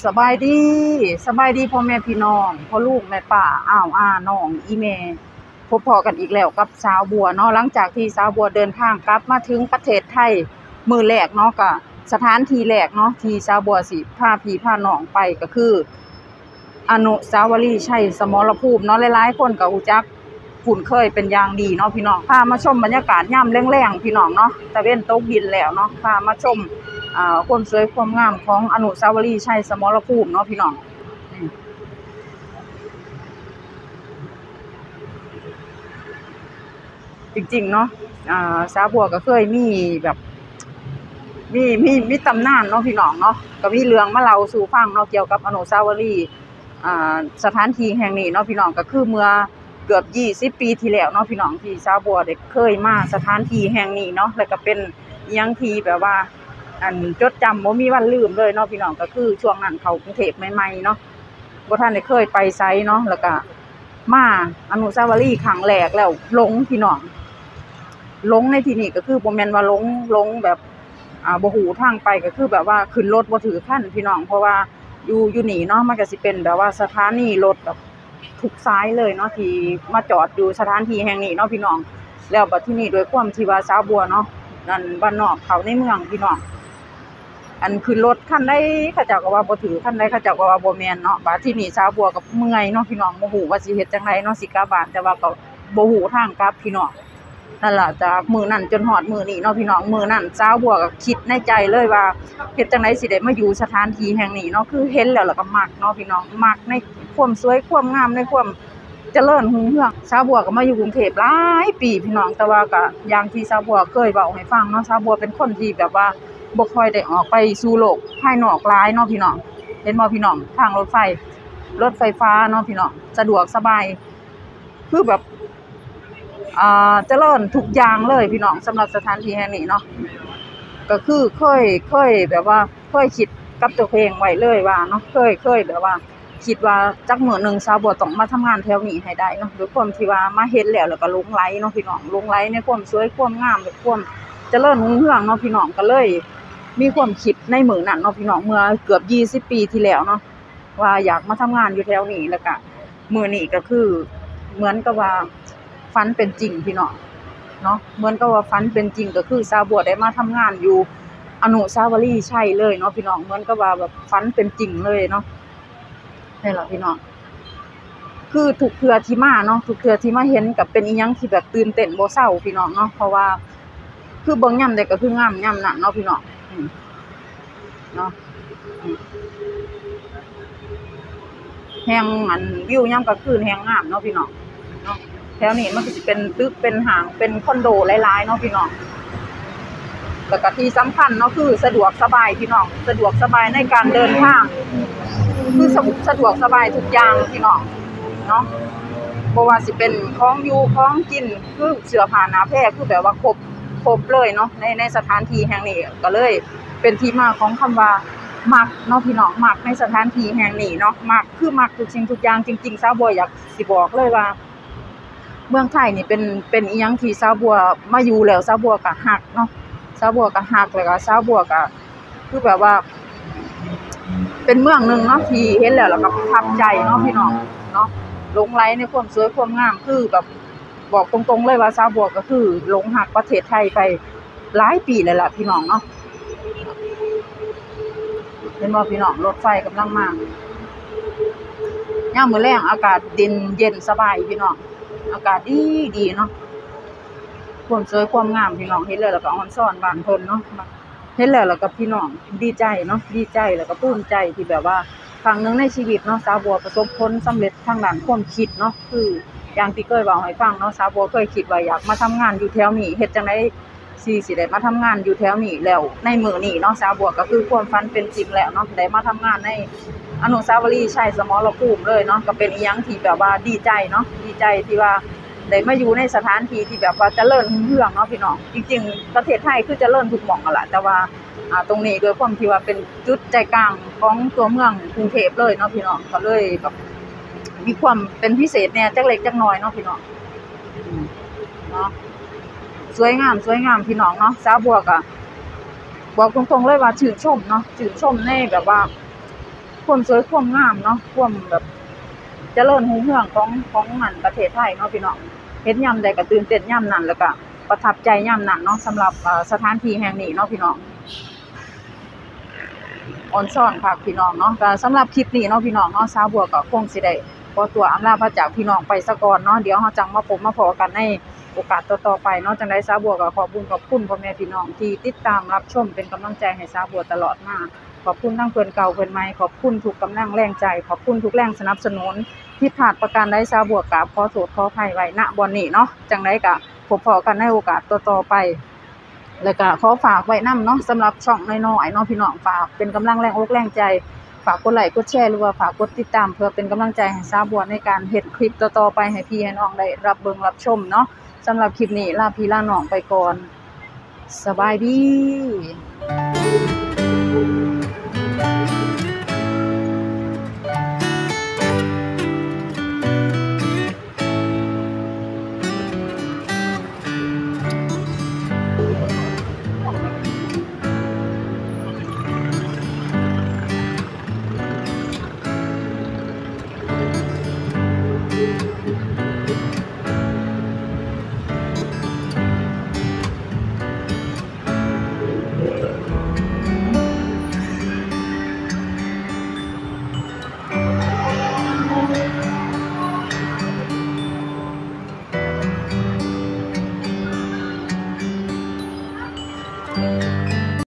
ສະບາຍດີ ສະບາຍດີພໍ່ແມ່ພີ່ນ້ອງ ພໍ່ລູກແມ່ປ້າ ອ້າວ ອາ ນ້ອງ ອີ່ແມ່ ພົບພໍ້ກັນອີກແລ້ວກັບສາວບົວເນາະ. ຫຼັງຈາກທີ່ສາວບົວເດີນທາງກັບມາເຖິງປະເທດໄທມື້ແລກເນາະ ກະສະຖານທີ່ແລກເນາະ ທີ່ສາວບົວຊິພາພີ່ພານ້ອງໄປ ກະຄືອະນຸສາວະລີໄຊສະໝໍລະພູມເນາະ. ຫຼາຍໆຄົນກະຮູ້ຈັກ ຄຸ້ນເຄີຍເປັນຢ່າງດີເນາະພີ່ນ້ອງ. ພາມາຊົມບັນຍາກາດຍາມແລງໆ ພີ່ນ້ອງເນາະ, ຕາເວັນຕົກດິນແລ້ວເນາະ, ພາມາຊົມ ອາ ຄວາມສວຍຄວາມງາມຂອງອະນຸສາວະລີໄຊສະໝໍລະພູມເນາະພີ່ນ້ອງ. ນີ້ ຈິງໆ ເນາະ ອາ ສາວບົວກໍເຄີຍມີແບບ ມີ ມີ ມີຕຳນານເນາະພີ່ນ້ອງເນາະ, ກໍມີເລື່ອງມາເລົ່າສູ່ຟັງເນາະ ກ່ຽວກັບອະນຸສາວະລີ ອາ ສະຖານທີ່ແຫ່ງນີ້ເນາະພີ່ນ້ອງ. ກໍຄືເມື່ອເກືອບຊາວປີທີ່ແລ້ວເນາະພີ່ນ້ອງ ທີ່ສາວບົວໄດ້ເຄີຍມາສະຖານທີ່ແຫ່ງນີ້ເນາະ, ແລ້ວກໍເປັນອີ່ຫຍັງທີ່ແບບວ່າ ອັນ ຈົດຈຳບໍ່ມີວັນລືມເລີຍເນາະພີ່ນ້ອງ. ກໍຄືຊ່ວງນັ້ນເຂົ້າກຸງເທບໃໝ່ໆ ເນາະ ບໍ່ທັນໄດ້ເຄີຍໄປໃສເນາະ, ແລ້ວກະມາອະນຸສາວະລີຄັ້ງແລກແລ້ວຫຼົງພີ່ນ້ອງ. ຫຼົງໃນທີ່ນີ້ກໍຄືບໍ່ແມ່ນວ່າຫຼົງ ຫຼົງແບບ ອາ ບໍ່ຮູ້ທາງໄປ, ກໍຄືແບບວ່າຂຶ້ນລົດບໍ່ຖືກຄັນພີ່ນ້ອງ. ເພາະວ່າຢູ່ ຢູ່ນີ້ເນາະ ມັນກໍຊິເປັນແບບວ່າສະຖານີລົດແບບທຸກສາຍເລີຍເນາະ ທີ່ມາຈອດຢູ່ສະຖານທີ່ແຫ່ງນີ້ເນາະພີ່ນ້ອງ. ແລ້ວບັດທີນີ້ດ້ວຍຄວາມທີ່ວ່າສາວບົວເນາະ ອັນ ບ້ານນອກເຂົ້າໃນເມືອງພີ່ນ້ອງ ອັນ ຂຶ້ນລົດຄັນໃດເຂົາເຈົ້າກໍວ່າບໍ່ຖືກ ຄັນໃດເຂົາເຈົ້າກໍວ່າບໍ່ແມ່ນເນາະ. ບາດທີນີ້ສາວບົວກໍເມື່ອຍເນາະພີ່ນ້ອງ ບໍ່ຮູ້ວ່າຊິເຮັດຈັ່ງໃດເນາະ ຊິກັບບ້ານ ແຕ່ວ່າກໍບໍ່ຮູ້ທາງກັບພີ່ນ້ອງ. ນັ້ນລະ ຈາກມື້ນັ້ນຈົນຮອດມື້ນີ້ເນາະພີ່ນ້ອງ, ມື້ນັ້ນສາວບົວກໍຄິດໃນໃຈເລີຍວ່າ ເຮັດຈັ່ງໃດຊິໄດ້ມາຢູ່ສະຖານທີ່ແຫ່ງນີ້ເນາະ. ຄືເຫັນແລ້ວລະກໍມັກເນາະພີ່ນ້ອງ, ມັກໃນຄວາມສວຍຄວາມງາມ ໃນຄວາມ ຈະເລີນຮຸ່ງເຮືອງ. ສາວບົວກໍມາຢູ່ກຸງເທບຫຼາຍປີພີ່ນ້ອງ, ແຕ່ວ່າກໍຢ່າງທີ່ສາວບົວເຄີຍເວົ້າໃຫ້ຟັງເນາະ, ສາວບົວເປັນຄົນທີ່ແບບວ່າບໍ່ຄ່ອຍໄດ້ອອກໄປສູ່ໂລກພາຍນອກຫຼາຍເນາະພີ່ນ້ອງ. ເຫັນບໍ່ພີ່ນ້ອງ ທາງລົດໄຟ ລົດໄຟຟ້າເນາະພີ່ນ້ອງ, ສະດວກສະບາຍ ຄືແບບ ອ່າ ຈະເລີນທຸກຢ່າງເລີຍພີ່ນ້ອງ. ສຳລັບສະຖານທີ່ແຫ່ງນີ້ເນາະ ກໍຄືເຄີຍ ເຄີຍແບບວ່າ ເຄີຍຄິດກັບຕົວເອງໄວ້ເລີຍວ່າເນາະ ເຄີຍ ເຄີຍແບບວ່າ ຄິດວ່າຈັກມື້ໜຶ່ງສາວບົວຕ້ອງມາທຳງານແຖວນີ້ໃຫ້ໄດ້ເນາະ. ດ້ວຍຄວາມທີ່ວ່າມາເຫັນແລ້ວ ແລ້ວກໍຫຼົງໄຫຼເນາະພີ່ນ້ອງ, ຫຼົງໄຫຼໃນຄວາມສວຍຄວາມງາມ ແລະ ຄວາມຈະເລີນຮຸ່ງເຮືອງເນາະພີ່ນ້ອງ. ກໍເລີຍມີຄວາມຄິດໃນມື້ນັ້ນເນາະພີ່ນ້ອງ, ເມື່ອເກືອບຊາວປີທີ່ແລ້ວເນາະ ວ່າຢາກມາທຳງານຢູ່ແຖວນີ້. ແລ້ວກະມື້ນີ້ກໍຄືເໝືອນກັບວ່າຝັນເປັນຈິງພີ່ນ້ອງເນາະ, ເໝືອນກັບວ່າຝັນເປັນຈິງ ກໍຄືສາວບົວໄດ້ມາທຳງານຢູ່ອະນຸສາວະລີໄຊເລີຍເນາະພີ່ນ້ອງ, ເໝືອນກັບວ່າແບບຝັນເປັນຈິງເລີຍເນາະ. ນີ້ລະພີ່ນ້ອງ ຄືທຸກເທື່ອທີ່ມາເນາະ ທຸກເທື່ອທີ່ມາເຫັນກໍເປັນອີ່ຫຍັງທີ່ແບບຕື່ນເຕັ້ນບໍ່ເຊົາພີ່ນ້ອງເນາະ, ເພາະວ່າຄືເບິ່ງຍາມໃດກໍຄືງາມຍາມນັ້ນເນາະພີ່ນ້ອງ. ອືມ ເນາະ ອືມ ແຮ່ງ ອັນ ວິວຍາມກາງຄືນແຮ່ງງາມເນາະພີ່ນ້ອງເນາະ. ແຖວນີ້ມັນກໍຊິເປັນຕຶກເປັນຫ້າງເປັນຄອນໂດຫຼາຍໆເນາະພີ່ນ້ອງ. ແລ້ວກໍທີ່ສຳຄັນເນາະ ຄືສະດວກສະບາຍພີ່ນ້ອງ, ສະດວກສະບາຍໃນການເດີນທາງ ຄືສະ ສະດວກສະບາຍທຸກຢ່າງພີ່ນ້ອງເນາະ. ບໍ່ວ່າຊິເປັນຂອງຢູ່ຂອງກິນ ຄືເສື້ອຜ້າໜ້າແພ ຄືແບບວ່າຄົບ ຄົບເລີຍເນາະ ໃນ ໃນສະຖານທີ່ແຫ່ງນີ້. ກໍເລີຍເປັນທີ່ມາຂອງຄຳວ່າມັກເນາະພີ່ນ້ອງ, ມັກໃນສະຖານທີ່ແຫ່ງນີ້ເນາະ, ມັກ ຄືມັກທຸກສິ່ງທຸກຢ່າງ. ຈິງໆ ສາວບົວຢາກຊິບອກເລີຍວ່າ ເມືອງໄທນີ້ເປັນ ເປັນອີ່ຫຍັງທີ່ສາວບົວມາຢູ່ແລ້ວ ສາວບົວກໍຮັກເນາະ, ສາວບົວກໍຮັກ ແລ້ວກໍສາວບົວກໍຄືແບບວ່າ ເປັນເມືອງໜຶ່ງເນາະ ທີ່ເຫັນແລ້ວ ແລ້ວກໍປະທັບໃຈເນາະພີ່ນ້ອງເນາະ, ຫຼົງໄຫຼໃນຄວາມສວຍຄວາມງາມ. ຄືແບບ ບອກຕົງໆເລີຍວ່າ ສາວບົວກໍຄືຫຼົງຮັກປະເທດໄທໄປຫຼາຍປີແລ້ວລະພີ່ນ້ອງເນາະ. ເຫັນບໍ່ພີ່ນ້ອງ ລົດໄຟກຳລັງມາ, ຍາມມື້ແລງອາກາດເຢັນ ເຢັນສະບາຍພີ່ນ້ອງ, ອາກາດດີໆເນາະ. ຄວາມສວຍຄວາມງາມພີ່ນ້ອງ ເຫັນແລ້ວ ແລ້ວກໍອອນຊອນບ້ານເພິ່ນເນາະ. ເຫັນແລ້ວ ແລ້ວກໍພີ່ນ້ອງດີໃຈເນາະ, ດີໃຈ ແລ້ວກໍພູມໃຈທີ່ແບບວ່າຄັ້ງໜຶ່ງໃນຊີວິດເນາະ ສາວບົວປະສົບຜົນສຳເລັດທາງດ້ານຄວາມຄິດເນາະ. ຄືຢ່າງທີ່ເຄີຍເວົ້າໃຫ້ຟັງເນາະ, ສາວບົວເຄີຍຄິດວ່າຢາກມາທຳງານຢູ່ແຖວນີ້ ເຮັດຈັ່ງໃດ ທີ່ ທີ່ໄດ້ມາທຳງານຢູ່ແຖວນີ້ແລ້ວ ໃນມື້ນີ້ເນາະ ສາວບົວກໍຄືຄວາມຝັນເປັນຈິງແລ້ວເນາະ, ໄດ້ມາທຳງານໃນອະນຸສາວະລີໄຊສະໝໍລະພູມເລີຍເນາະ. ກໍເປັນອີ່ຫຍັງທີ່ແບບວ່າດີໃຈເນາະ, ດີໃຈທີ່ວ່າໄດ້ມາຢູ່ໃນສະຖານທີ່ທີ່ແບບວ່າຈະເລີນຮຸ່ງເຮືອງເນາະພີ່ນ້ອງ. ຈິງໆ ປະເທດໄທຄືຈະເລີນທຸກໝ່ອງຫັ້ນລະ, ແຕ່ວ່າ ອາ ຕົງນີ້ດ້ວຍຄວາມທີ່ວ່າເປັນຈຸດໃຈກາງຂອງຕົວເມືອງກຸງເທບເລີຍເນາະພີ່ນ້ອງ, ກໍເລີຍແບບມີຄວາມເປັນພິເສດແດ່ຈັກເລັກຈັກນ້ອຍເນາະພີ່ນ້ອງ. ອືມ ເນາະ ສວຍງາມ ສວຍງາມພີ່ນ້ອງເນາະ. ສາວບົວກໍບອກຕົງໆເລີຍວ່າຊື່ນຊົມເນາະ, ຊື່ນຊົມໃນແບບວ່າ ຄວາມສວຍຄວາມງາມເນາະ ຄວາມແບບຈະເລີນຮຸ່ງເຮືອງຂອງ ຂອງອັນປະເທດໄທເນາະພີ່ນ້ອງ. ເຫັນຍາມໃດກໍຕື່ນເຕັ້ນຍາມນັ້ນ ແລ້ວກໍປະທັບໃຈຍາມນັ້ນເນາະ ສຳລັບ ເອີ ສະຖານທີ່ແຫ່ງນີ້ເນາະພີ່ນ້ອງ. ອອນຊອນຄັກພີ່ນ້ອງເນາະ. ກໍສຳລັບຄລິບນີ້ເນາະພີ່ນ້ອງເນາະ ສາວບົວກໍຄົງຊິໄດ້ຂໍຕົວອຳລາພາຈາກພີ່ນ້ອງໄປສາກ່ອນເນາະ. ດຽວເຮົາຈັ່ງມາພົບມາພໍ້ກັນໃນໂອກາດຕໍ່ໆໄປເນາະ. ຈັ່ງໃດສາວບົວກໍຂອບບຸນຂອບຄຸນພໍ່ແມ່ພີ່ນ້ອງທີ່ຕິດຕາມຮັບຊົມເປັນກຳລັງໃຈໃຫ້ສາວບົວຕະຫຼອດມາ. ຂອບຄຸນທັງເພື່ອນເກົ່າເພື່ອນໃໝ່, ຂອບຄຸນທຸກກຳລັງແຮງໃຈ, ຂອບຄຸນທຸກແຮງສະໜັບສະໜູນ. ຜິດພາດປະການໃດ ສາວບົວກາບຂໍໂທດຂໍອະໄພໄວ້ ນະບ່ອນນີ້ເນາະ. ຈັ່ງໃດກໍພົບພໍ້ກັນໃນໂອກາດຕໍ່ໆໄປ. ແລ້ວກໍຂໍຝາກໄວ້ນຳເນາະ ສຳລັບຊ່ອງນ້ອຍໆເນາະພີ່ນ້ອງ, ຝາກເປັນກຳລັງແຮງອົກແຮງໃຈ, ຝາກກົດໄລກົດແຊ ຫຼືວ່າຝາກກົດຕິດຕາມ ເພື່ອເປັນກຳລັງໃຈໃຫ້ສາວບົວໃນການເຮັດຄລິບຕໍ່ໆໄປ ໃຫ້ພີ່ໃຫ້ນ້ອງໄດ້ຮັບເບິ່ງຮັບຊົມເນາະ. ສຳລັບຄລິບນີ້ລາພີ່ລານ້ອງໄປກ່ອນ. ສະບາຍດີ.